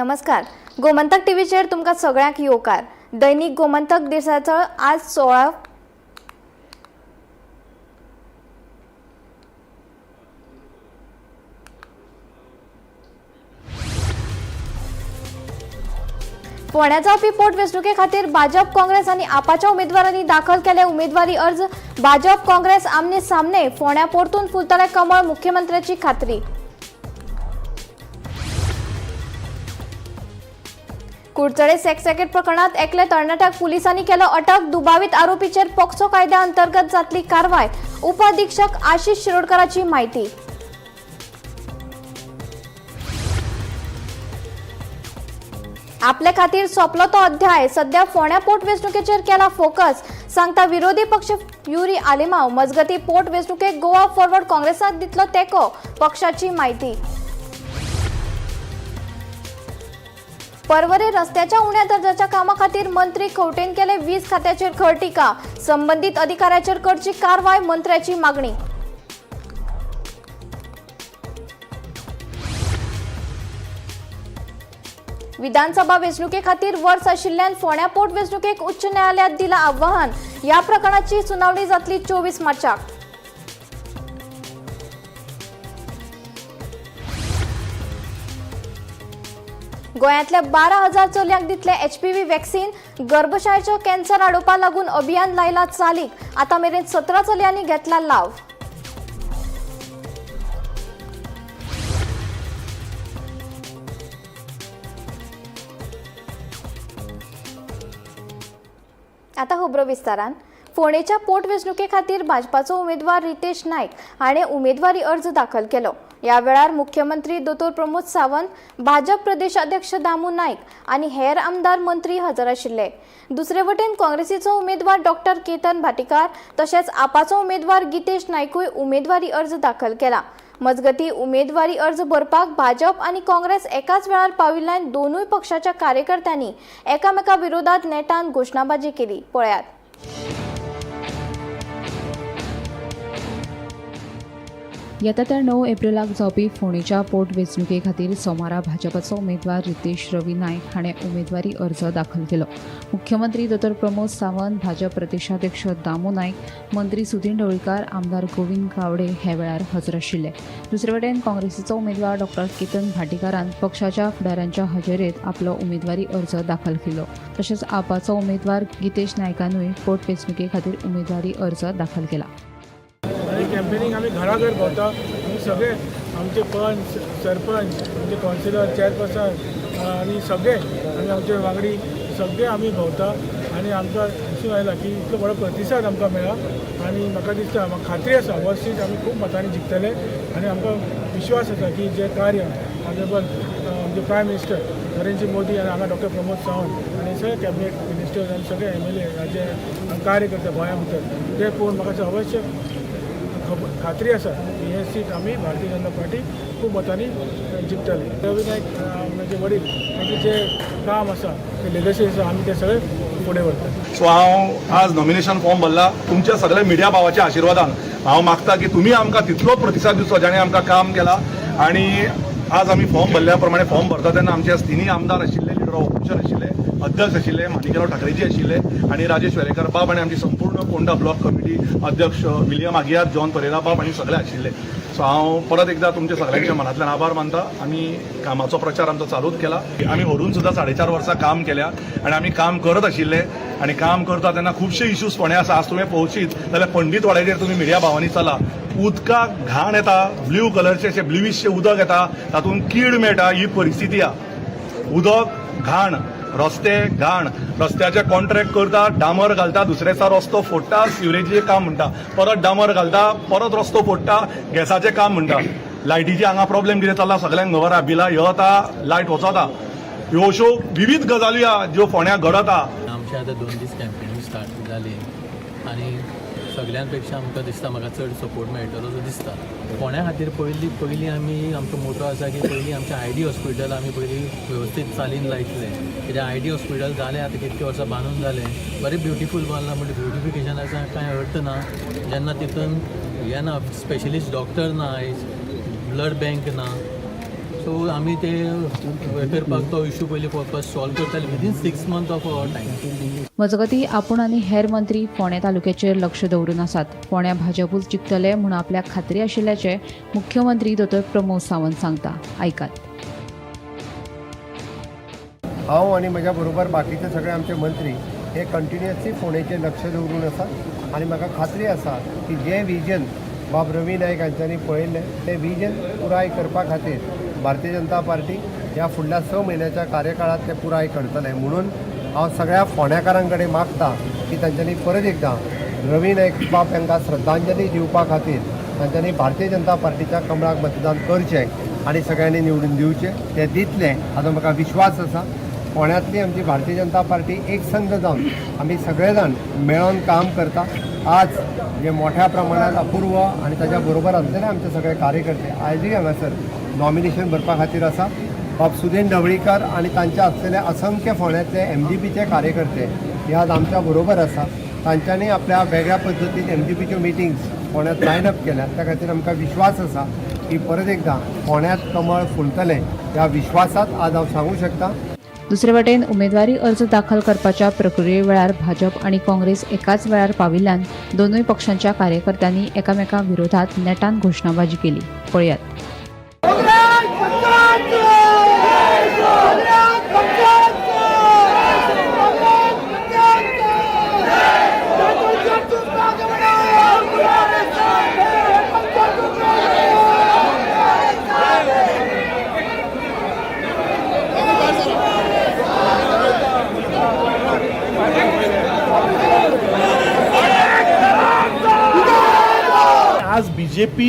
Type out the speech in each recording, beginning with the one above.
नमस्कार, गोमंतक टीव्हीचेर तुमकां सगळ्यांक येवकार. दैनिक गोमंतक दिसाचो आज 16 फोंड्या जावपी पोटवेंचणुके खातीर भाजप, काँग्रेस आनी आपाच्या उमेदवारांनी दाखल केले उमेदवारी अर्ज. भाजप काँग्रेस आमने सामने. फोंड्या परतून फुलतले कमळ, मुख्यमंत्र्याची खात्री. कुडचडे सेक्स रॅकेट प्रकरणात एकले तरणाट्याक पुलिसांनी केलो अटक. दुबावीत आरोपीचेर पॉक्सो कायद्या अंतर्गत जातली कारवाय, उपअधीक्षक आशिष शिरोडकराची माहिती. आपले खातीर सोंपलो तो अध्याय, सध्या फोंड्या पोटवेंचणुकेचेर केला फोकस, सांगता विरोधी पक्ष युरी आलेमाव. मजगती पोटवेंचणुकेक गोवा फॉरवर्ड काँग्रेसाक दितलो तेंको, पक्षाची माहिती. पर्वरे रस्त्याच्या उण्या दर्जाच्या कामा खातीर मंत्री खंवटेन केले वीज खात्याचेर खर टिका. संबंदीत अधिकाऱ्याचेर करची कारवाय, मंत्र्याची मागणी. विधानसभा वेंचणुके खातीर वर्स आशिल्ल्यान फोंड्या पोटवेंचणुकेक उच्च न्यायालयात दिला आव्हान. या प्रकरणाची सुनावणी जातली 24 मार्चाक. गोंयांतल्या 12,000 चलयांक दितले एचपीव्ही वॅक्सिन. गर्भशायेचो कॅन्सर आडोवपाक लागून अभियान लायला चालीक. आतां मेरेन 17 चलयांनी घेतला लाव. आता खबरो विस्तारान. फोंडेच्या पोटवेंचणुके खातीर भाजपाचो उमेदवार रितेश नायक हाणें उमेदवारी अर्ज दाखल केलो. ह्या वेळार मुख्यमंत्री दोतोर प्रमोद सावंत, भाजप प्रदेशाध्यक्ष दामू नायक आनी हेर आमदार मंत्री हजर आशिल्ले. दुसरे वटेन काँग्रेसीचो उमेदवार डॉक्टर केतन भाटीकार तशेंच आपाचो उमेदवार गितेश नायकूय उमेदवारी अर्ज दाखल केला. मजगती उमेदवारी अर्ज भरपाक भाजप आनी काँग्रेस एकाच वेळार पाविल्ल्यान दोनूय पक्षाच्या कार्यकर्त्यांनी एकामेका विरोधात नेटान घोशणाबाजी केली. पळयात. येता त्या 9 एप्रिलाक जावपी फोंडेच्या पोटवेंचणुके खातीर सोमारा भाजपाचो उमेदवार रितेश रवी नायक हाणें उमेदवारी अर्ज दाखल केलो. मुख्यमंत्री दोतोर प्रमोद सावंत, भाजप प्रदेशाध्यक्ष दामू नायक, मंत्री सुदिन ढवळीकार, आमदार गोविंद गावडे हे वेळार हजर आशिल्ले. दुसरे वटेन काँग्रेसीचो उमेदवार डॉक्टर केतन भाटीकारान पक्षाच्या फुडाऱ्यांच्या हजेरेंत आपलो उमेदवारी अर्ज दाखल केलो. तशेंच आपाचो उमेदवार गितेश नायकानूय पोटवेंचणुके खातीर उमेदवारी अर्ज दाखल केला. आनी कॅम्पेनींग आमी घराघर भोंवता. आमी सगळे आमचे पंच, सरपंच, आमचे कावन्सिलर, चेअरपर्सन आनी सगळे आमी आमचे वांगडी सगळे आमी भोंवता आनी आमकां दिसून आयला की इतलो बरो प्रतिसाद आमकां मेळ्ळा आनी म्हाका दिसता, म्हाका खात्री आसा, हो सीट आमी खूब मतांनी जिखतले आनी आमकां विश्वास आसा की जें कार्य ऑनरेबल आमचे प्रायम मिनिस्टर नरेंद्र मोदी आनी हांगा डॉक्टर प्रमोद सावंत आनी सगळे कॅबिनेट मिनिस्टर्स आनी सगळे एमएलए हाजे कार्य करता गोंया भितर, तें पळोवन म्हाका अवश्य खबर खात्री आसा की हे सीट आमी भारतीय जनता पार्टी खूब मतांनी जिखतली. रवी नायक म्हजे वडील तांचें जें काम आसा, तें लेगसी आसा, आमी तें सगळें फुडें व्हरतले. सो हांव आज नॉमिनेशन फॉर्म भरला तुमच्या सगळ्या मिडिया भावाच्या आशिर्वादान. हांव मागता की तुमी आमकां तितलोच प्रतिसाद दिवचो जाणें आमकां काम केलां. आनी आज आमी फॉर्म भरल्या प्रमाणे, फॉर्म भरता तेन्ना आमचे तिनूय आमदार आशिल्ले, लिडर ऑफ ऑपोजिशन आशिल्ले, अध्यक्ष आशिल्ले, माणिकराव ठाकरेजी आशिल्ले आनी राजेश वेरेकर बाब आनी आमची संपूर्ण पोंडा ब्लॉक कमिटी अध्यक्ष विलियम आगियार, जॉन परेरा बाब आनी सगळे आशिल्ले. सो हांव परत एकदा तुमच्या सगळ्यांच्या मनांतल्यान आभार मानता. आमी कामाचो प्रचार आमचो चालूच केला. आमी व्हरून सुद्दां 4.5 वर्सां काम केल्या आनी आमी काम करत आशिल्ले आनी काम करता तेन्ना खुबशे इश्यूज फोंड्या आसा. आज तुवें पळोवशीत जाल्यार पंडीत वाड्याचेर तुमी मिडिया भावांनी चला, उदकाक घाण येता, ब्ल्यू कलरचे अशे ब्ल्युइशचे उदक येता, तातूंत कीड मेळटा. ही परिस्थिती आहा. उदक घाण, रस्ते घाण, रस्त्याचे कॉन्ट्रॅक्ट करता, डांबर घालता, दुसरे दिसा रस्तो फोडटा, सिवरेजीचें काम म्हणटा, परत डांबर घालता, परत रस्तो फोडटा, गॅसाचें काम म्हणटा. लायटीचे हांगा प्रॉब्लेम कितें चल्ला सगळ्यांक खबर आहा. बिलां येता, लायट वचता. ह्यो अश्यो विवीध गजाली आहा ज्यो फोंड्या घडत आहा. आमचे आतां 2 दीस कॅम्पेनींग स्टार्ट जाली आनी सगळ्यां पेक्षा आमकां दिसता, म्हाका चड सपोर्ट मेळटलो असो दिसता. फोंड्या खातीर पयलीं पयलीं आमी आमचो मोटो आसा की पयलीं आमचें I D hospital आमी पयलीं वेवस्थीत चालीन लायतले, कित्याक I D hospital जालें आतां कितके वर्सां बांदून जालें, बरें ब्युटिफूल बांदलां, बट ब्युटिफिकेशनाचा कांय अर्थ ना जेन्ना तितून हें ना, स्पेशलिस्ट डॉक्टर ना, ब्लड बँक ना. सो आमी ते हें करपाक तो इशू पयलीं फर्स्ट सॉल्व करताले within 6 month of our time. मजगतीं आपूण आनी हेर मंत्री फोंडें तालुक्याचेर लक्ष दवरून आसात. फोंड्यां भाजपूच जिखतले म्हूण आपल्याक खात्री आशिल्ल्याचें मुख्यमंत्री दोतोर प्रमोद सावंत सांगता. आयकात. हांव आनी म्हज्या बरोबर बाकीचे सगळे आमचे मंत्री हे कंटिन्युअसली फोंडेचेर लक्ष दवरून आसा आनी म्हाका खात्री आसा की जें विजन बाब रवी नायक हांच्यांनी पळयल्लें तें विजन पुराय करपा खातीर भारतीय जनता पार्टी ह्या फुडल्या 6 म्हयन्याच्या कार्यकाळांत तें पुराय करतलें. म्हणून हांव सगळ्या फोंड्याकारां कडेन मागता की तांच्यांनी परत एकदां रवी नायक बाब हांकां श्रद्धांजली दिवपा खातीर तांच्यांनी भारतीय जनता पार्टीच्या कमळाक मतदान करचें आनी सगळ्यांनी निवडून दिवचें. तें दितलें हाचो म्हाका विश्वास आसा. फोंड्यांतली आमची भारतीय जनता पार्टी एकसंघ जावन आमी सगळे जाण मेळोन काम करता. आज जे मोठ्या प्रमाणात अपूर्व आनी ताच्या बरोबर आसलेले आमचे सगळे कार्यकर्ते आयजूय हांगासर नॉमिनेशन भरपा खातीर आसा. बाब सुदेन ढवळीकर आनी तांचे आसलेले असंख्य फोंड्यांतले एमजीपीचे कार्यकर्ते हे आज आमच्या बरोबर आसा. तांच्यांनी आपल्या वेगळ्या पद्दतीन एमजीपीच्यो मिटिंग्स फोंड्यांत लायन अप केल्यात. त्या खातीर आमकां विश्वास आसा की परत एकदां फोंड्यांत कमळ फुलतलें. ह्या विश्वासात आज हांव सांगूं शकता. दुसरे वटेन उमेदवारी अर्ज दाखल करपाच्या प्रक्रिये वेळार भाजप आनी काँग्रेस एकाच वेळार पाविल्ल्यान दोनूय पक्षांच्या कार्यकर्त्यांनी एकामेकां विरोधात नेटान घोशणाबाजी केली. पळयात. आज बीजेपी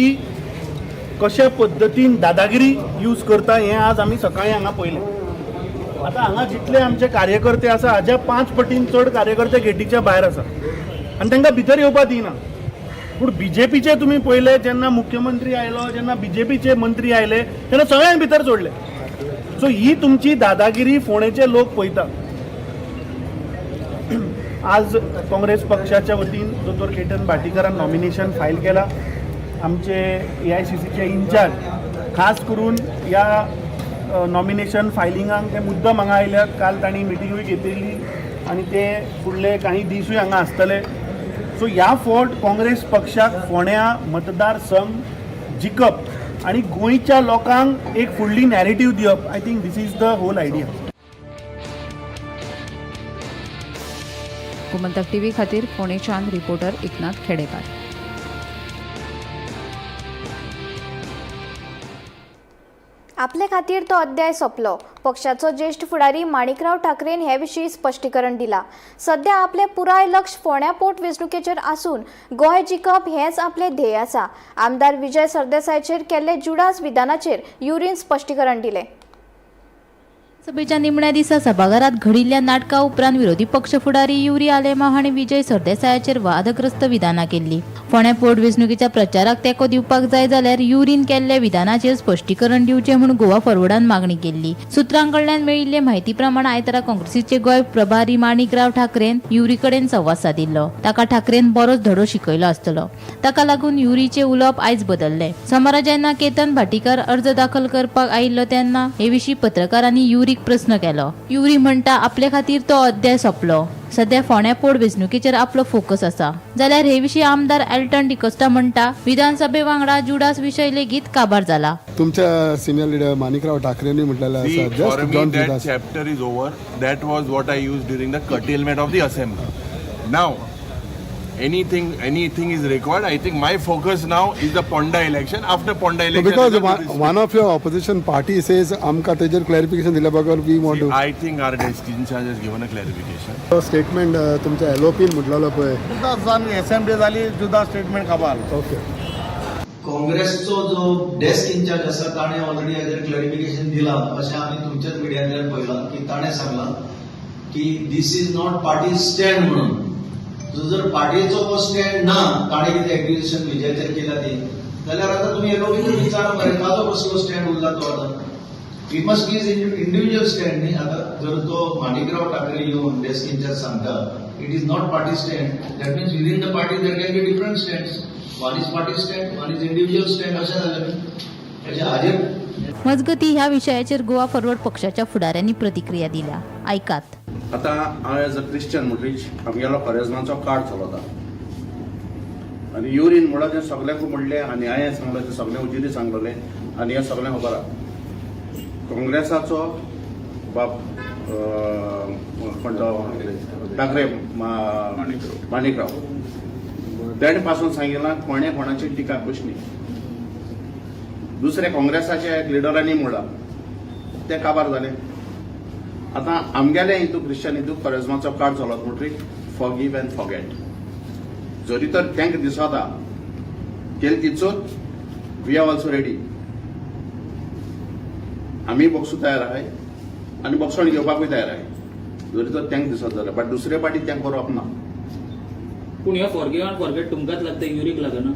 कशा पद्दतीन दादागिरी यूज करता हें आज आमी सकाळीं हांगा पळयलें. आतां हांगा जितले आमचे कार्यकर्ते आसा हाज्या 5 पटीन चड कार्यकर्ते गेटीच्या भायर आसा आनी तांकां भितर येवपाक दिना. पूण बीजेपीचे तुमी पळयले, जेन्ना मुख्यमंत्री आयलो, जेन्ना बीजेपीचे मंत्री आयले तेन्ना सगळ्यांक भितर सोडले. सो ही तुमची दादागिरी फोंडेचे लोक पळयता. आज काँग्रेस पक्षाच्या वतीन दोतोर केतन भाटीकारान नॉमिनेशन फायल केला. आमचे AICCचे इन्चार्ज खास करून ह्या नॉमिनेशन फायलिंगाक ते मुद्दम हांगा आयल्यात. काल तांणी मिटिंगूय घेतिल्ली आनी ते फुडले काही दिसूय हांगा आसतले. सो ह्या फावट काँग्रेस पक्षाक फोंड्या मतदारसंघ जिखप आनी गोंयच्या लोकांक एक फुडली नॅरेटीव दिवप, I think this is the whole idea. Gomantak TV खातीर फोंडेच्यान रिपोर्टर एकनाथ खेडेकार. आपले खातीर तो अध्याय सोंपलो. पक्षाचो ज्येश्ठ फुडारी माणिकराव ठाकरेन हे विशीं स्पश्टीकरण दिलां. सध्या आपलें पुराय लक्ष फोंड्या पोट वेंचणुकेचेर आसून गोंय जिखप हेंच आपलें ध्येय आसा. आमदार विजय सरदेसायाचेर केल्ले जुडास विधानाचेर युरीन स्पश्टीकरण दिलें. सभेच्या निमण्या दिसा सभाघरात घडिल्ल्या नाटका उपरांत विरोधी पक्ष फुडारी युरी आलेमाव हांणी विजय सरदेसायाचेर वादग्रस्त विधानां केल्ली. फोंड्या पोटवेंचणुकेच्या प्रचाराक तेंको दिवपाक जाय जाल्यार युरीन केल्ल्या विधानाचेर स्पश्टीकरण दिवचें म्हूण गोवा फॉरवर्डान मागणी केल्ली. सुत्रां कडल्यान मेळिल्ले म्हायती प्रमाण आयतारा काँग्रेसीचे गोंय प्रभारी माणिकराव ठाकरेन युरी कडेन संवाद सादिल्लो. ताका ठाकरेन बरोच धडो शिकयलो आसतलो. ताका लागून युरीचें उलोवप आयज बदल्लें. सोमारा जेन्ना केतन भाटीकार अर्ज दाखल करपाक आयिल्लो तेन्ना हे विशीं पत्रकारांनी युरीक प्रस्न केलो. युरी म्हणटा आपले खातीर तो अध्याय सोंपलो. सध्या फोंड्या पोट वेंचणुकेचेर आपलो फोकस आसा. जाल्यार हे विशीं आमदार एल्टन डिकोस्टा म्हणटा विधानसभे वांगडा जुडास विशय लेगीत काबार जाला. तुमच्या सिनियर लिडर माणिकराव ठाकरेंनी म्हटलेलं आसा, just John that chapter is over. That was what I use during the curtailment of the assembly. Now anything is required. I think my focus now is the Ponda election. After Ponda election, because one of your opposition party says आमकां तेजेर clarification दिल्या बगर we want to. I think our desk in charge has given a clarification. Statement तुमच्या एलओपीन म्हटलेलो पळय, assembly जाली जुदा statement काबार. Okay. काँग्रेसचो जो डेस्क इन्चार्ज आसा ताणें ऑलरेडी हाजेर क्लॅरिफिकेशन दिलां अशें आमी तुमच्याच मिडियांतल्यान पळयलां की ताणें सांगलां की this is not party stand म्हणून. जर पार्टीचो हो स्टँड ना, ताणें कितें एक्विजिशन विजयाचेर केला ती, जाल्यार आतां तुमी एलोपीक विचारा मरे ताजो कसलो स्टँड उरला तो आतां. It must be individual stand न्ही. आतां जर तो माणिकराव ठाकरे येवन डेस्क इन्चार्ज सांगता it is not party stand, that means within the party there can be different stands. One is party stand, one is individual stand अशें जालें न्ही. म्हणजे हाजेर. मजगती, ह्या विशयाचेर गोवा फॉरवर्ड पक्षाच्या फुडाऱ्यांनी प्रतिक्रिया दिल्या. आयकात. आतां हांव एज अ क्रिश्चन म्हणटरीच आमगेलो करेजमाचो कार्ड चलता आनी युरीन म्हणल्यार तें सगल्यांकूय म्हणलें आनी हांवें सांगलें तें सगळें उजिरी सांगलेलें आनी हें सगळें खबर आहा. काँग्रेसाचो बाब कोण तो ठाकरे, माणिकराव, तेणें पासून सांगिलां कोणें कोणाची टिका करची न्ही. दुसरे काँग्रेसाच्या एक लिडरांनी म्हणलां, तें काबार जालें. आतां आमगेले हितू, क्रिश्चन हितू करेजमाचो कार्ड चलत म्हणटरीच फॉरगीव अँड फॉरगेट. जरी तर तांकां दिसता केली ती चूक, we are also ready. आमी बॉक्सू तयार आहाय आनी बॉक्सण घेवपाकूय तयार आहाय, जरी तर तांकां दिसत जाल्यार. बट दुसरे पाटी तांकां करप ना. पूण ह्यो फॉरगिव आनी फॉरगेट तुमकांच लागता, युरीक लागना.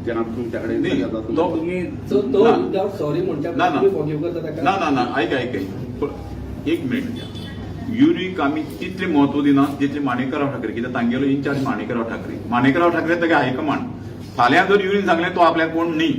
तें आमी तुमच्या कडेन न्ही, तुमी तो ना. विदाउट सॉरी म्हणच्या ना, ना. तुमी फॉरगिव करता ताका? ना ना ना, आयक आयक आयक, पण एक मिनिट. युरीक आमी तितलें म्हत्व दिना जितलें माणिकराव ठाकरे, कित्याक तांगेलो इन्चार्ज माणिकराव ठाकरे. माणिकराव ठाकरे तागे हायकमांड. फाल्यां जर युरीन सांगलें तो आपल्याक कोण न्ही,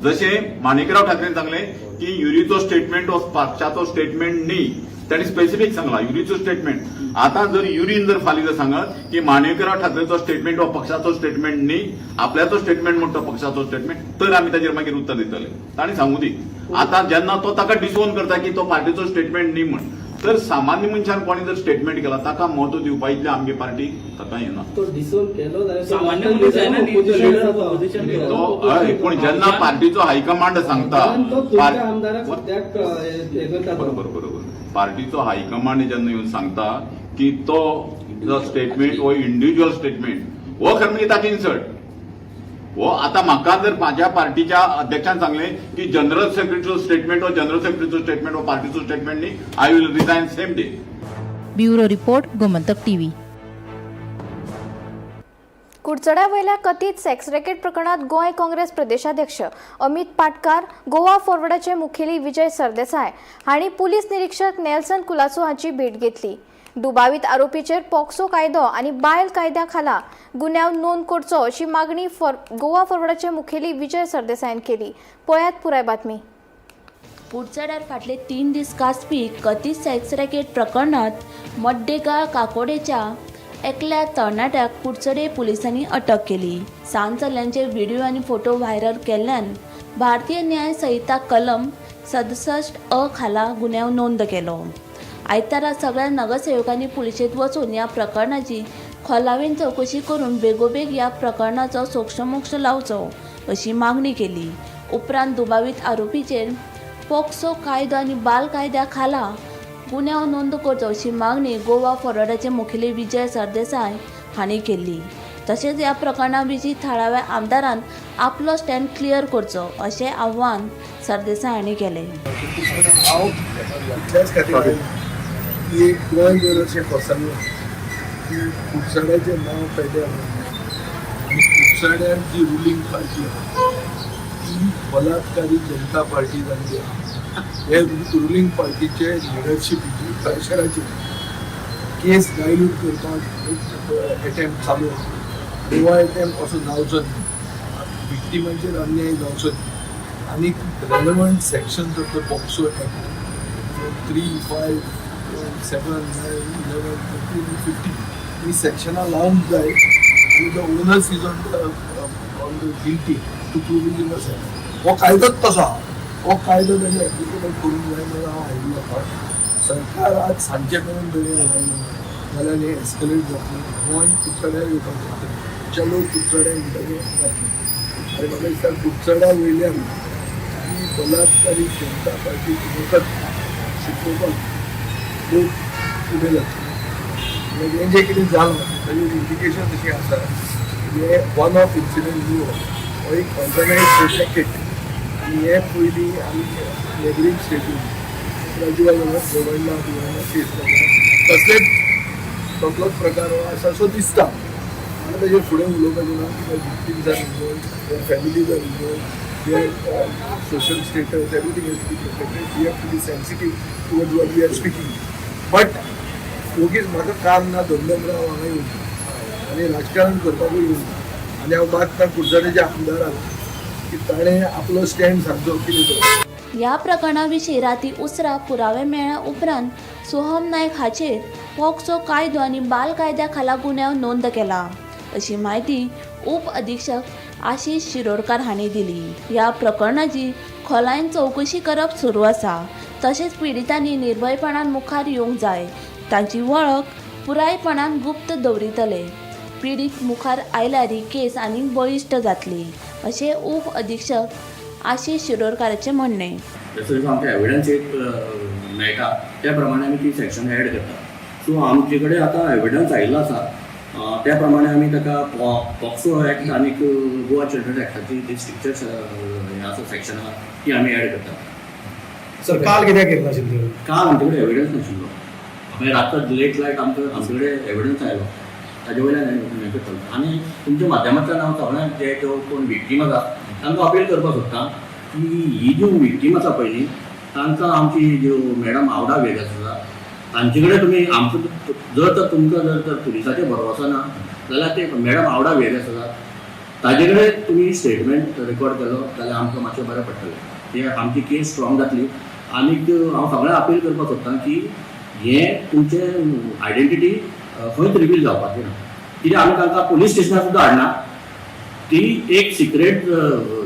जशें माणिकराव ठाकरेन सांगलें की युरीचो स्टेटमेंट हो पक्षाचो स्टेटमेंट न्ही, तांणी स्पेसिफीक सांगला युरीचो स्टेटमेंट. आता जर युरीन जर फाल्यां जर सांगत की माणिकराव ठाकरेचो स्टेटमेंट हो पक्षाचो स्टेटमेंट न्ही, आपल्याचो स्टेटमेंट म्हणटा पक्षाचो स्टेटमेंट, तर आमी ताजेर मागीर उत्तर दितले. तांणी सांगू दी. आता जेन्ना तो ताका डिसोन करता की तो पार्टीचो स्टेटमेंट न्ही म्हण, तर सामान्य मनशान कोणी जर स्टेटमेंट केला ताका म्हत्व दिवपा इतलें आमगे पार्टी ताका येना. तो डिसोन केलो जाल्यार तो सामान्य मनीस जायना न्ही, तो opposition leader आसा. opposition leader. तो हय, पूण जेन्ना पार्टीचो हायकमांड सांगता कारण तो तुमच्या आमदाराक सद्याक हे करता तो. बरोबर बरोबर पार्टीचो हायकमांड जेन्ना येवन सांगता की तो जो स्टेटमेंट हो इंडिव्हिज्युअल स्टेटमेंट हो, खरें म्हणजे ताका इन्सल्ट हो. आता म्हाका जर म्हाज्या पार्टीच्या अध्यक्षान सांगलें की जनरल सेक्रेटरीचो स्टेटमेंट हो जनरल सेक्रेटरीचो स्टेटमेंट हो पार्टीचो स्टेटमेंट न्ही, I will resign same day. Bureau report, Gomantak TV. कुडचड्या वयल्या कथीत सेक्स रॅकेट प्रकरणात गोंय काँग्रेस प्रदेशाध्यक्ष अमित पाटकार, गोवा फॉरवर्डाचे मुखेली विजय सरदेसाय हांणी पुलीस निरीक्षक नेल्सन कुलासो हांची भेट घेतली. दुबावीत आरोपीचेर पॉक्सो कायदो आनी बायल कायद्या खाला गुन्यांव नोंद करचो अशी मागणी गोवा फॉरवर्डाचे मुखेली विजय सरदेसायान केली. पळयात पुराय बातमी. कुडचड्यार फाटले 3 दीस गाजपी कथीत सेक्स रॅकेट प्रकरणांत मड्डेगाळ काकोडेच्या एकल्या तरणाट्याक कुडचडे पुलिसांनी अटक केली. सान चल्यांचे व्हिडिओ आनी फोटो व्हायरल केल्ल्यान भारतीय न्याय संहिता कलम 67 अ खाला गुन्यांव नोंद केलो. आयतारा सगळ्या नगरसेवकांनी पुलिशेंत वचून ह्या प्रकरणाची खोलायेन चवकशी करून बेगोबेग ह्या प्रकरणाचो सोक्षमोक्ष लावचो अशी मागणी केली. उपरांत दुबावीत आरोपीचेर पॉक्सो कायदो आनी बाल कायद्या खाला गुन्यांव नोंद करचो अशी मागणी गोवा फॉरवर्डाचे मुखेली विजय सरदेसाय हांणी केल्ली. तशेंच ह्या प्रकरणा विशीं थळाव्या आमदारान आपलो स्टँड क्लियर करचो अशें आव्हान सरदेसाय हांणी केलें. हांव इतल्याच खातीर आयलो की एक गोंयभर अशें कोसळ्ळां की कुडचड्याचें नांव पेड्ड्यार जालां आनी कुडचड्यार जी रुलींग पार्टी आहा ती बलात्कारी जनता पार्टी जाल्ली आहा. हे रुलींग पार्टीचे लिडरशिपीची प्रेशराचेर केस डायल्यूट करपाक एक एटेम्प्ट चालू आहा. गोवा एटेम्प्ट असो जावचो न्ही, विक्टिमांचेर अन्याय जावचो न्ही आनी relevant sections of the POCSO Act 3, 5, 7, 9, 11, 13, 15 ही सेक्शनां लावंक जाय आनी the onus is on the guilty to prove his innocence. हो कायदोच तसो आहा. हो कायदो ताणी एप्लिकेबल करूंक जाय म्हणून हांव आयिल्लो आसा. सरकार आज सांजचे मेरेन जरी लायना जाल्यार हें एस्कलेट जातलें. गोंय कुडचड्यार येवपाक शकता. चलो कुडचड्या म्हणटकीर जातलें आनी म्हाका दिसता कुडचड्या वयल्यान ही बलात्कारी जनता पार्टी वखद शिकोवपाक लोक फुडें जातले. म्हणजे हें जें कितें जालां ताजें इंडिकेशन अशें आसा की हे वन ऑफ इन्सिडंट न्हू, हो एक ऑर्गनायज रॅकेट आनी हे पयलीं आमी नेबरींग स्टेटीन राजीव गोवर्णा बिवर्णा केस जाला, तसलेच तसलोच प्रकार हो आसा सो दिसता. म्हाका ताजेर फुडें उलोवपाचें ना कित्याक victims are involved, their families are involved, their social status, everything has to be protected. We have to be sensitive towards what we are speaking. But ओगीच म्हाका काम ना, धंदो ना, हांव हांगा येवना आनी राजकारण करपाकूय येवना आनी हांव मागता कुडचड्याच्या आमदाराक की ताणें आपलो स्टँड सांगचो कितें तो. ह्या प्रकरणा विशीं राती उसरां पुरावे मेळ्ळ्या उपरांत सोहम नायक हाचेर पॉक्सो कायदो आनी बाल कायद्या खाला गुन्यांव नोंद केला, अशी म्हायती उप अधीक्षक आशिष शिरोडकार हांणी दिली. ह्या प्रकरणाची खोलायेन चवकशी करप सुरू आसा. तशेंच पिडितांनी निर्भयपणान मुखार येवंक जाय. तांची वळख पुरायपणान गुप्त दवरितले. पिडीत मुखार आयल्यार ही केस आनीक बळिश्ट जातली, अशें उप अधीक्षक आशिष शिरोडकाराचें म्हणणें. जसो जसो आमकां एविडन्स एक मेळटा, त्या प्रमाणे आमी ती सेक्शन एड करता. सो आमचे कडेन आतां एविडन्स आयिल्लो आसा, त्या प्रमाणे आमी ताका पॉक्सो एक्ट आनीक गोवा चिल्ड्रन एक्टाची जी स्ट्रिक्चर्स हें आसा, सेक्शन आसा, ती आमी एड करता. सर, काल कित्याक केली नाशिल्ली? काल आमचे कडेन एविडन्स नाशिल्लो. मागीर रातचो लेट लायट आमकां आमचे कडेन एविडन्स आयलो, ताजे वयल्यान हें करतालो. आनी तुमच्या माध्यमांतल्यान हांव सगळ्यांक, जे ज्यो कोण विक्टीम आसा तांकां अपील करपाक सोदता की ही ज्यो विक्टीम आसा पयलीं तांकां आमची ज्यो मॅडम आवडा वेगस आसा तांचे कडेन तुमी आमकां जर तर तुमकां जर तर पुलिसाचेर भरवसो ना जाल्यार ते मॅडम आवडा वेगस आसा ताजे कडेन तुमी स्टेटमेंट रेकॉर्ड केलो जाल्यार आमकां मातशें बरें पडटलें. ते आमची केस स्ट्रॉंग जातली. आनीक हांव सगळ्यांक अपील करपाक सोदतां की हें तुमचें आयडेंटिटी खंयच रिवील जावपाचें ना, कित्याक आमी तांकां पुलीस स्टेशनार सुद्दां हाडना. ती एक सिक्रेट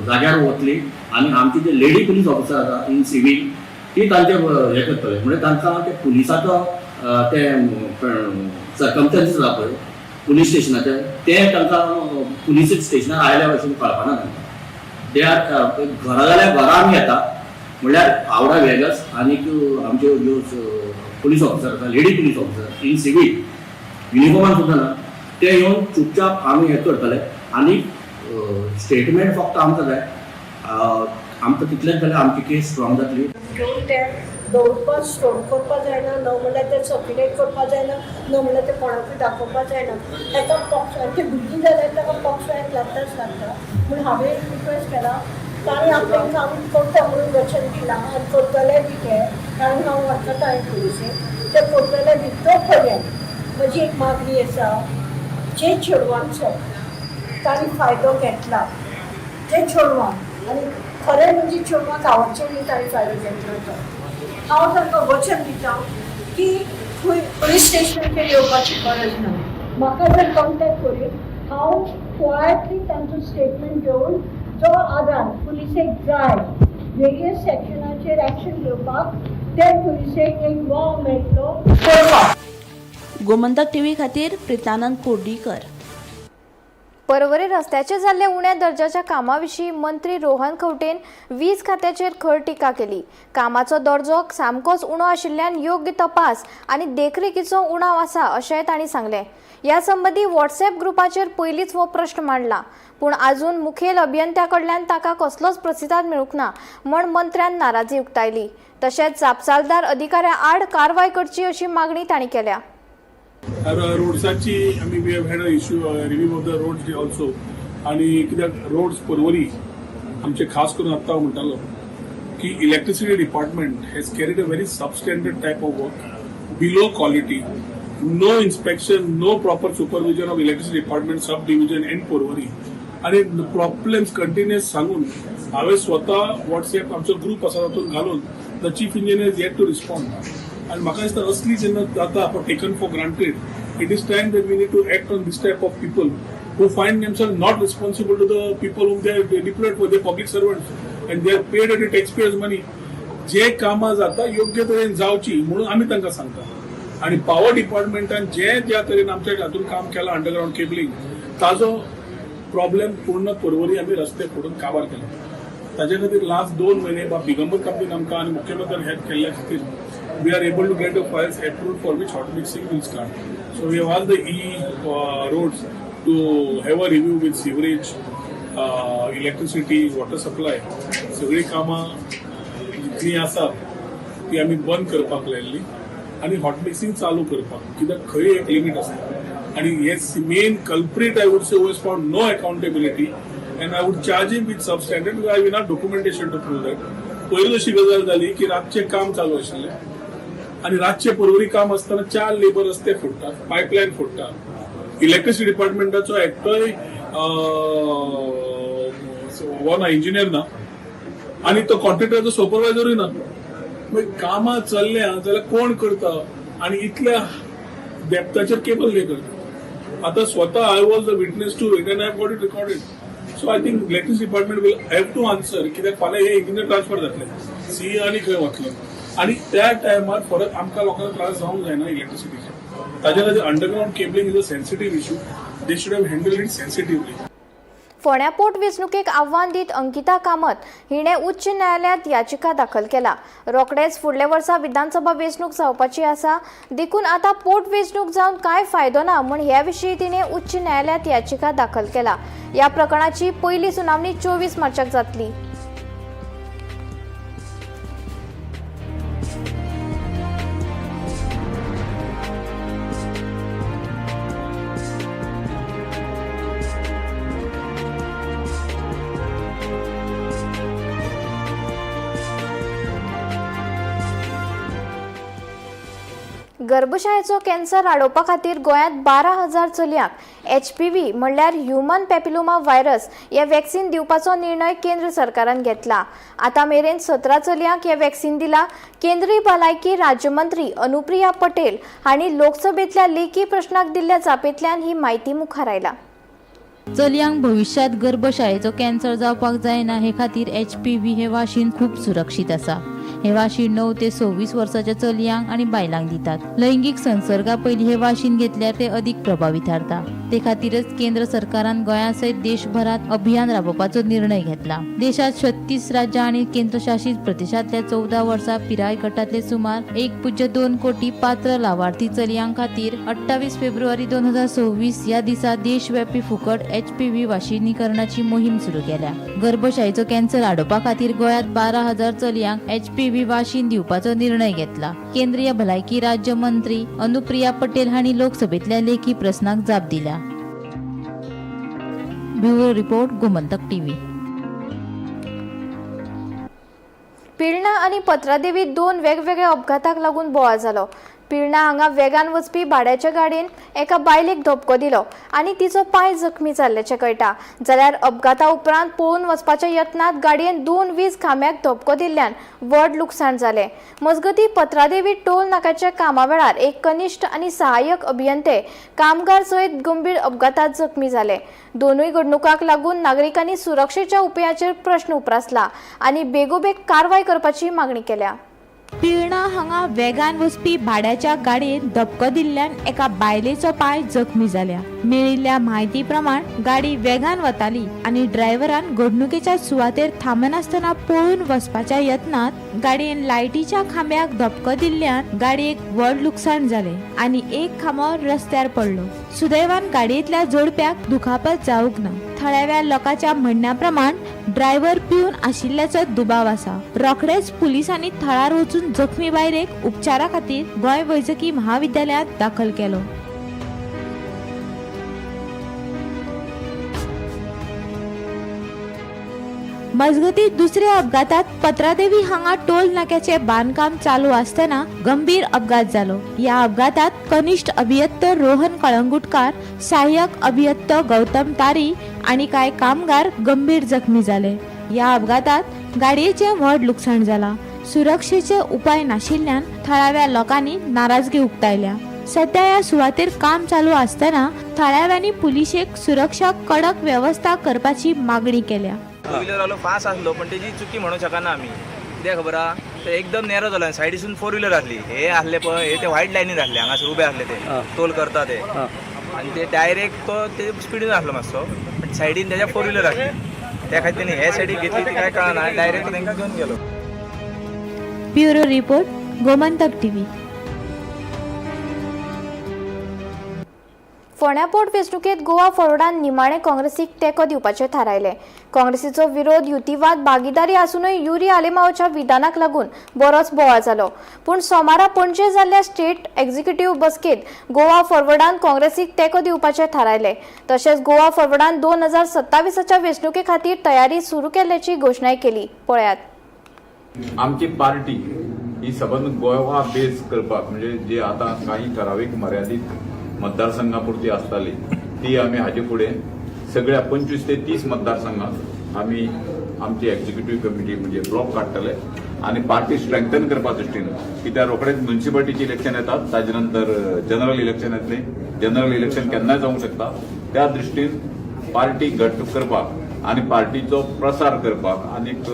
जाग्यार वतली आनी आमची जे लेडी पुलीस ऑफिसर आसा इन सिवील, ती तांचे हें करतले. म्हणजे तांकां ते पुलिसाचो ते सर्कमस्टन्सीस आसा पळय पुलीस स्टेशनाचे, ते तांकां पुलीस स्टेशनार आयल्या भशेन कळपाना तांकां. ते घरा जाल्यार घरा आमी येता, म्हणल्यार आवडा वेगस आनीक आमच्यो ज्यो पुलीस ऑफिसर आसा, lady police officer in civil, युनिफॉर्मान सुद्दां ना, ते येवन चुपचाप आमी हें करतले. आनी स्टेटमेंट फक्त आमकां जाय. आमकां तितलेंच जाल्यार आमची केस स्ट्रॉंग जातली. घेवन ते दवरपाक, स्टोर करपा जायना, न म्हणल्यार ते सर्क्युलेट करपा जायना, न म्हणल्यार ते कोणाकूय दाखोवपा जायना. ताका पॉक्सो आनी ती भुरगीं जाल्यार ताका पॉक्सो एक्ट लागताच लागता. म्हूण हांवें रिक्वेस्ट केला, तांणी आपलें काम करता म्हणून वचन दिलां आनी करतले बी ते, कारण हांव वळखता पुलिसेक, ते करतले बी. तो पर्यंत म्हजी एक मागणी आसा, जे चेडवांचो तांणी फायदो घेतला ते चेडवांक, आनी खरें म्हणजे चेडवांक गांवाचें न्ही, तांणी फायदो घेतलो तो, हांव तांकां वचन दिता की खंय पुलीस स्टेशनाचेर येवपाची गरज ना. म्हाका जर कॉन्टेक्ट करीत, हांव क्वायटली तांचो स्टेटमेंट घेवन जो आदार पुलिसेक जाय वेरियस सेक्शनाचेर एक्शन घेवपाक, ते पुलिसेक एक वाव मेळटलो करपाक. गोमंतक टीव्ही खातीर प्रितानंद कोर्डीकर. परवरी रस्त्याचे जाल्ल्या उण्या दर्जाच्या कामा विशीं मंत्री रोहन खंवटेन वीज खात्याचेर खर टिका केली. कामाचो दर्जो सामकोच उणो आशिल्ल्यान योग्य तपास आनी देखरेखीचो उणाव आसा, अशेंय तांणी सांगलें. ह्या संबंदी व्हॉट्सएप ग्रुपाचेर पयलींच हो प्रश्न मांडला, पूण अजून मुखेल अभियंत्या कडल्यान ताका कसलोच प्रतिसाद मेळूंक ना म्हण मंत्र्यान नाराजी उक्तायली. तशेंच जापसालदार अधिकाऱ्या आड कारवाय करची अशी मागणी तांणी केल्या. रोड्साची आमी we have had a issue, review of the roads also. आणि कित्याक रोड्स परवरी आमचे, खास करून आत्तां हांव म्हणटालो की electricity department has carried a very substandard type of work, below quality, no inspection, no proper supervision of electricity department sub division and Porvorim. आणि प्रॉब्लेम्स कंटिन्युअस सांगून हांवें स्वता वॉट्सएप आमचो ग्रूप आसा तातूंत घालून, the chief engineer yet to respond. आणि म्हाका दिसता असली जेन्ना जाता taken for granted, it is time that we need to act on this type of people who find themselves not responsible to the people whom they are deployed for. They're public servants and they are paid at the taxpayers' money. जे कामां जाता योग्य तरेन जावची म्हणून आमी तांकां सांगता. आणि पॉवर डिपार्टमेंटान जे ज्या तरेन आमच्या हातून काम केलां, अंडरग्रावंड केबलिंग, ताजो प्रॉब्लेम पूर्ण परवरी आमी रस्ते फोडून काबार केला. ताजे खातीर लास्ट 2 म्हयने बाब दिगंबर कामतीन आमकां आनी मुख्यमंत्र्यान हेल्प केल्ल्या खातीर we are able to get the files approved for which hot mixing will start. So we have asked the EE roads to have a review with sewerage, electricity, water supply. सगळी कामां जितलीं आसात ती आमी बंद करपाक लायल्ली आनी हॉट मिक्सिंग चालू करपाक, कित्याक खंय एक लिमीट आसता. आनी हे main culprit, I would say, was found no accountability and I would charge him with substandard. I will not documentation to prove that. पयलीं अशी गजाल जाली की रातचें काम चालू आशिल्लें आनी रातचे परवरी काम आसतना चार लेबर रस्ते फोडटात, पायपलायन फोडटात. इलेक्ट्रिसिटी डिपार्टमेंटाचो एकटोय हो ना इंजिनियर ना आनी तो कॉन्ट्रॅक्टराचो सुपरवायझरूय ना. मागीर कामां चल्ल्या जाल्यार कोण करता आनी इतल्या डेप्थाचेर केबल ले करता? आतां स्वता I was the witness to it and I got it recorded. So I think electricity department will have to answer, कित्याक फाल्यां हे इंजिनियर ट्रान्सफर जातले, सीई आनी खंय वतलो आनी त्या टायमार परत आमकां लोकांक त्रास जावंक जायना इलेक्ट्रिसिटीचे. ताच्या खातीर underground cabling is a sensitive issue. They should have handle it sensitively. फोंड्या पोट वेंचणुकेक आव्हान दीत अंकिता कामत हिणें उच्च न्यायालयांत याचिका दाखल केला. रोखडेच फुडल्या वर्सा विधानसभा वेंचणूक जावपाची आसा, देखून आतां पोट वेंचणूक जावन कांय फायदो ना म्हूण ह्या विशीं तिणें उच्च न्यायालयांत याचिका दाखल केला. ह्या प्रकरणाची पयली सुनावणी 24 मार्चाक जातली. गर्भशायेचो कॅन्सर आडोवपा खातीर गोंयांत 12,000 चलयांक HPV म्हणल्यार ह्युमन पॅपिलोमा व्हायरस हे वॅक्सिन दिवपाचो निर्णय केंद्र सरकारान घेतला. आतां मेरेन 17 चलयांक हे वॅक्सिन दिला. केंद्रीय भलायकी राज्यमंत्री अनुप्रिया पटेल हांणी लोकसभेंतल्या लेखी प्रश्नाक दिल्ल्या जापेंतल्यान ही म्हायती मुखार आयला. चलयांक भविश्यांत गर्भशायेचो कॅन्सर जावपाक जायना हे खातीर HPV हे वाशीन खूब सुरक्षीत आसा. हे वाशीन 9 ते 26 वर्साच्या चलयांक आनी बायलांक दितात. लैंगीक संसर्गा पयलीं हे वाशीन घेतल्यार ते अदीक प्रभावी थारता. ते खातीरच केंद्र सरकारान गोंया सयत देशभरात अभियान राबोवपाचो निर्णय घेतला. देशात 36 राज्यां आनी केंद्रशासीत प्रदेशांतल्या 14 वर्सां पिराय गटांतले सुमार 1.2 कोटी पात्र लावार्थी चलयां खातीर 28 फेब्रुवारी 2026 ह्या दिसा देशव्यापी फुकट HPV वाशिनीकरणाची मोहीम सुरू केल्या. गर्भशायेचो कॅन्सर आडोवपा खातीर गोंयांत 12,000 चलयांक HPV वाशीन दिवपाचो निर्णय घेतला. केंद्रीय भलायकी राज्य मंत्री अनुप्रिया पटेल हांणी लोकसभेंतल्या लेखी प्रस्नाक जाप दिल्या. Bureau report, Gomantak TV. Pilna आनी पत्रादेवी 2 वेगवेगळ्या अपघाताक लागून बोवाळ जालो. पिळर्णा हांगा वेगान वचपी भाड्याच्या गाडयेन एका बायलेक धपको दिलो आनी तिचो पांय जखमी जाल्ल्याचें कळटा. जाल्यार अपघाता उपरांत पळून वचपाच्या यत्नांत गाडयेन 2 वीज खांब्याक धपको दिल्ल्यान व्हड लुकसाण जालें. मजगतीं पत्रादेवी टोल नाक्याच्या कामा वेळार एक कनिश्ठ आनी सहाय्यक अभियंते कामगार सयत गंभीर अपघातात जखमी जाले. दोनूय घडणुकांक लागून नागरिकांनी सुरक्षेच्या उपायाचेर प्रश्न उप्रासला आनी बेगोबेग कारवाय करपाची मागणी केल्या. पिळर्णा हांगा वेगान वचपी भाड्याच्या गाडयेन धपको दिल्ल्यान एका बायलेचो पांय जखमी जाल्या. मेळिल्ल्या म्हायती प्रमाण गाडी वेगान वताली आनी ड्रायव्हरान घडणुकेच्या सुवातेर थांबनासतना पळून वचपाच्या यत्नांत गाडयेन लायटीच्या खांब्याक धपको दिल्ल्यान गाडयेक व्हड लुकसाण जालें आनी एक खांबो रस्त्यार पडलो. सुदैवान गाडयेंतल्या जोडप्याक दुखापत जावंक ना. थळाव्या लोकांच्या म्हणण्या प्रमाण ड्रायव्हर पिवन आशिल्ल्याचो दुबाव आसा. रोखडेच पुलिसांनी थळार वचून जखमी बायलेक उपचारा खातीर गोंय वैजकी महाविद्यालयांत दाखल केलो. मजगती दुसऱ्या अपघातात पत्रादेवी हांगा टोल नाक्याचे बांदकाम चालू आसतना गंभीर अपघात जालो. ह्या अपघातात कनिष्ठ अभियंता रोहन कळंगुटकार, सहाय्यक अभियंता गौतम तारी आनी कांय कामगार गंभीर जखमी जाले. ह्या अपघातात गाडयेचें व्हड लुकसाण जाला. सुरक्षेचे उपाय नाशिल्ल्यान थळाव्या लोकांनी नाराजगी उक्तायल्या. सध्या ह्या सुवातेर काम चालू आसतना थळाव्यांनी पुलिशेक सुरक्षा कडक वेवस्था करपाची मागणी केल्या. टू व्हिलर वालो फास्ट आसलो, पण तेजी चुकी म्हणू शकना आमी. कित्याक खबर आहा, ते एकदम नॅरो जालो आनी सायडीसून फोर व्हिलर आसली. हे आसले पळय, हे ते व्हायट लायनीर आसले, हांगासर उबे आसले, ते टोल करता ते, आनी ते डायरेक्ट तो ते स्पिडीन आसलो मातसो, पण सायडीन तेज्या फोर व्हिलर आसली. त्या खातीर तेणी हे सायडीक घेतली ती काय कळना, डायरेक्ट तांकां घेवन गेलो. Bureau report, Gomantak TV. फोंड्या पोट वेंचणुकेंत गोवा फॉरवर्डान निमाणे काँग्रेसीक तेंको दिवपाचें थारायलें. काँग्रेसीचो विरोध, युतीवाद, भागीदारी आसूनय युरी आलेमावच्या विधानाक लागून बरोच बोवाळ जालो. पूण सोमारा पणजे जाल्ल्या स्टेट एक्झिक्युटिव्ह बसकेंत गोवा फॉरवर्डान काँग्रेसीक तेंको दिवपाचें थारायलें. तशेंच गोवा फॉरवर्डान 2027 वेंचणुके खातीर तयारी सुरू केल्ल्याची घोशणाय केली. पळयात. आमची पार्टी ही सबंद गोवा बेस करपाक, म्हणजे जे आतां काही ठरावीक मर्यादीत मतदारसंघापुरती आसताली, ती आमी हाजे फुडें सगळ्या 25 ते 30 मतदारसंघात आमी आमची एक्झिक्युटीव कमिटी म्हणजे ब्लॉक काडटले आनी पार्टी स्ट्रेंथन करपा दृश्टीन, कित्याक रोखडेच म्युनिसिपालिटीची इलेक्शन येतात, ताजे नंतर जनरल इलेक्शन येतलें. जनरल इलेक्शन केन्नाय जावंक शकता. त्या दृश्टीन पार्टी घट्ट करपाक आनी पार्टीचो प्रसार करपाक आनीक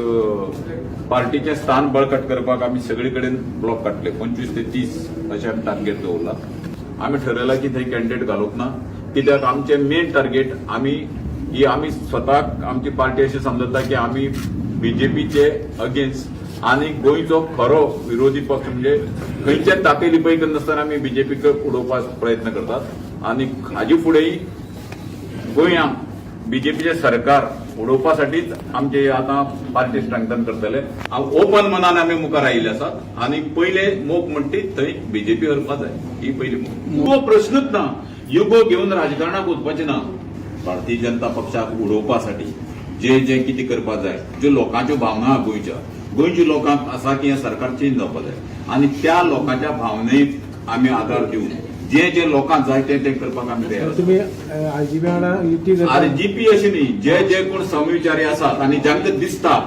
पार्टीचें स्थान बळकट करपाक आमी सगळे कडेन ब्लॉक काडटले. 25 ते 30 अशें आमी टार्गेट दवरला. आमी ठरयलां की थंय कॅन्डिडेट घालूंक ना, कित्याक आमचें मेन टार्गेट आमी ही आमी स्वताक आमची पार्टी अशी समजता की आमी बीजेपीचे अगेन्स्ट आनी गोंयचो खरो विरोधी पक्ष, म्हणजे खंयचे तापे लिपय करनासतना आमी बीजेपीक उडोवपाक प्रयत्न करतात आनी हाजे फुडेंय गोंयांक बीजेपीचे सरकार उडोवपासाठीच आमचे आतां पार्टी स्ट्रेंथन करतले. ओपन मनान आमी मुखार आयिल्ले आसात आनी पयले मोख म्हणटी थंय बीजेपी हरपा जाय, ही पहिली मोख. हो प्रश्नच ना. युगो घेवन राजकारणाक वचपाचें ना. भारतीय जनता पक्षाक उडोवपासाठी जे जे कितें करपाक जाय, ज्यो लोकांच्यो भावना आहा, गोंयच्या गोंयच्या लोकांक आसा की हें सरकार चेंज जावपा जाय आनी त्या लोकांच्या भावनेक आमी आदार दिवन जे जे लोकांक जाय ते ते करपाक आमी तयार आसा. तुमी आरजीपी वांगडा युती करता? आरजीपी अशें न्ही, जे जे कोण समविचारी आसात आनी जांकां दिसता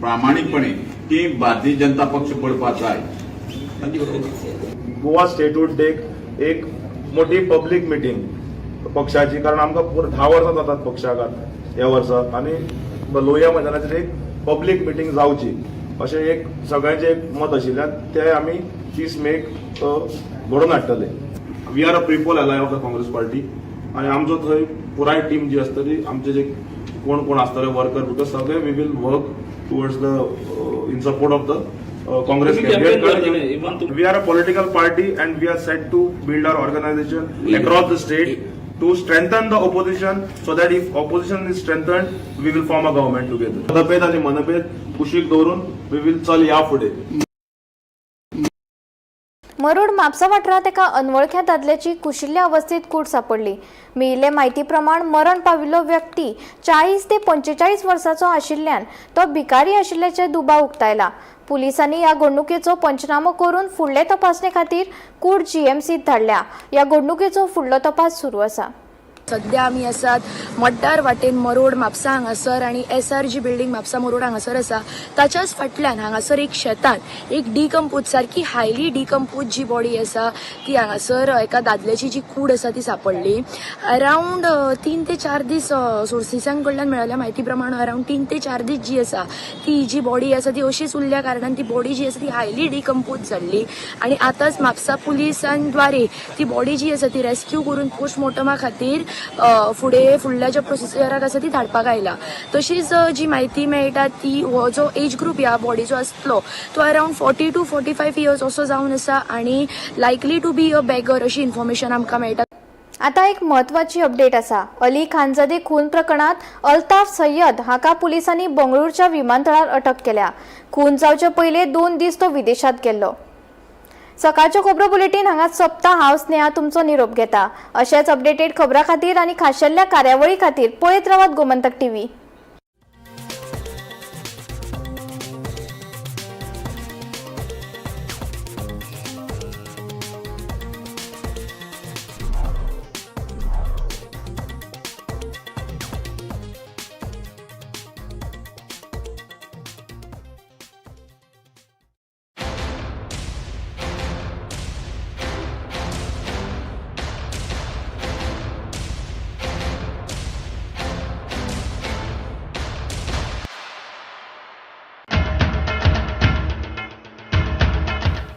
प्रामाणीकपणे की भारतीय जनता पक्ष पडपाक जाय, तांचे बरोबर. गोवा स्टेटहूड डेक एक मोठी पब्लीक मिटींग पक्षाची, कारण आमकां 10 वर्सां जातात पक्षाक ह्या वर्सा आनी लोहिया मैदानाचेर एक पब्लीक मिटींग जावची अशें एक सगळ्यांचें एक मत आशिल्ल्यान ते आमी 30 मेक घडोवन हाडटले. We are a pre-poll ally of the Congress party आनी आमचो थंय पुराय टीम जी आसतली, आमचे जे कोण कोण आसतले वर्कर बिकर सगळे, we will work towards the in support of the Congress. तुम्ही campaign करतले, even We are a political party and we are set to build our organization across the state to strengthen the opposition, so that if opposition is strengthened, we will form a government together. मतभेद आणि मनभेद कुशीक दवरून we will चल या फुडें. मरोड म्हापसा वाठारांत एका अनवळख्या दादल्याची कुशिल्ल्या अवस्थेत कूड सापडली. मेळिल्ले म्हायती प्रमाण मरण पाविल्लो व्यक्ती 40 ते 45 वर्सांचो आशिल्ल्यान तो भिकारी आशिल्ल्याचे दुबाव उक्तायला. पुलिसांनी ह्या घडणुकेचो पंचनामो करून फुडले तपासणे खातीर कूड जीएमसीत धाडल्या. ह्या घडणुकेचो फुडलो तपास सुरू आसा. सध्या आमी आसात मड्डार वाटेन मरोड म्हापसा हांगासर आनी एसआरजी बिल्डींग म्हापसा मरोड हांगासर आसा. ताच्याच फाटल्यान हांगासर एक शेतान एक डिकम्पोज, सारकी हायली डिकम्पोज जी बॉडी आसा ती हांगासर एका दादल्याची जी कूड आसा ती सापडली. अरावंड 3 ते 4 दीस, सोर्सिसां कडल्यान मेळिल्ल्या म्हायती प्रमाण अरावंड 3 ते 4 दीस जी आसा ती जी बॉडी आसा ती अशीच उरल्या कारणान ती बॉडी जी आसा ती हायली डिकम्पोज जाल्ली आनी आतांच म्हापसा पुलिसांद्वारे ती बॉडी जी आसा ती रेस्क्यू करून पोस्टमॉर्टमा खातीर फुडें फुडल्या ज्या प्रोसिजराक आसा ती धाडपाक आयला. तशीच जी म्हायती मेळटा ती हो जो एज ग्रूप ह्या बॉडीचो आसतलो तो around 40 to 45 years असो जावन आसा आनी likely to be a beggar अशी इन्फॉर्मेशन आमकां मेळटा. आता एक म्हत्वाची अपडेट आसा. अली खानजादे खून प्रकरणात अल्ताफ सय्यद हाका पुलिसांनी बंगळुरूच्या विमानतळार अटक केल्या. खून जावचे पयले 2 दीस तो विदेशात गेल्लो. सकाळच्यो खबरो बुलेटीन हांगाच सोंपता. हांव स्नेहा तुमचो निरोप घेता. अशेच अपडेटेड खबरां खातीर आनी खाशेल्ल्या कार्यावळी खातीर पळयत रावात गोमंतक टीव्ही.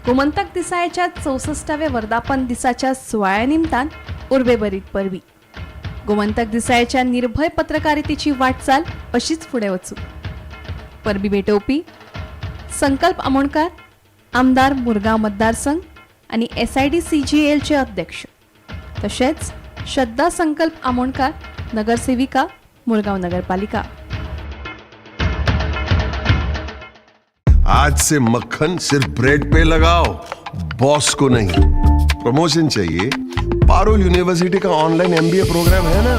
गोमंतक दिसाळ्याच्या 64व्या वर्धापन दिसाच्या सुवाळ्या निमतान उर्बेभरीत परबी. गोमंतक दिसाळ्याच्या निर्भय पत्रकारितेची वाटचाल अशीच फुडें वचूं. परबी भेटोवपी संकल्प आमोणकार, आमदार मुरगांव मतदारसंघ आनी एसआयडी सीजीएलचे अध्यक्ष, तशेंच श्रद्धा संकल्प आमोणकार, नगरसेविका, मुरगांव नगरपालिका. आज से मक्खन सिर्फ ब्रेड पे लगाओ, बॉस को नहीं. प्रमोशन चाहिए? पारुल यूनिवर्सिटी का ऑनलाइन एमबीए प्रोग्राम है ना.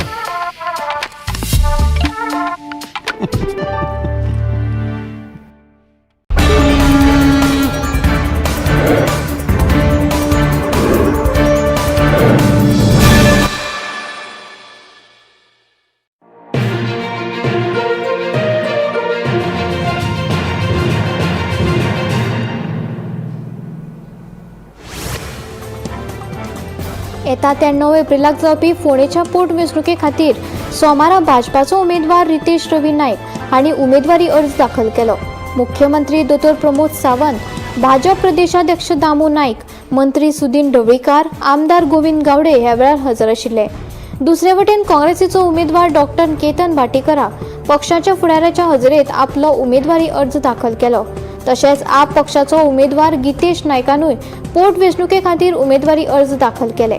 येता त्या 9 एप्रिलाक जावपी फोंडेच्या पोटवेंचणुके खातीर सोमारा भाजपाचो उमेदवार रितेश रवी नायक हांणी उमेदवारी अर्ज दाखल केलो. मुख्यमंत्री दोतोर प्रमोद सावंत, भाजप प्रदेशाध्यक्ष दामू नायक, मंत्री सुदीन ढवळीकार, आमदार गोविंद गावडे ह्या वेळार हजर आशिल्ले. दुसरे वटेन काँग्रेसीचो उमेदवार डॉक्टर केतन भाटीकरा पक्षाच्या फुडाऱ्याच्या हजेरेत आपलो उमेदवारी अर्ज दाखल केलो. तशेंच आप पक्षाचो उमेदवार गितेश नायकानूय पोटवेंचणुके खातीर उमेदवारी अर्ज दाखल केले.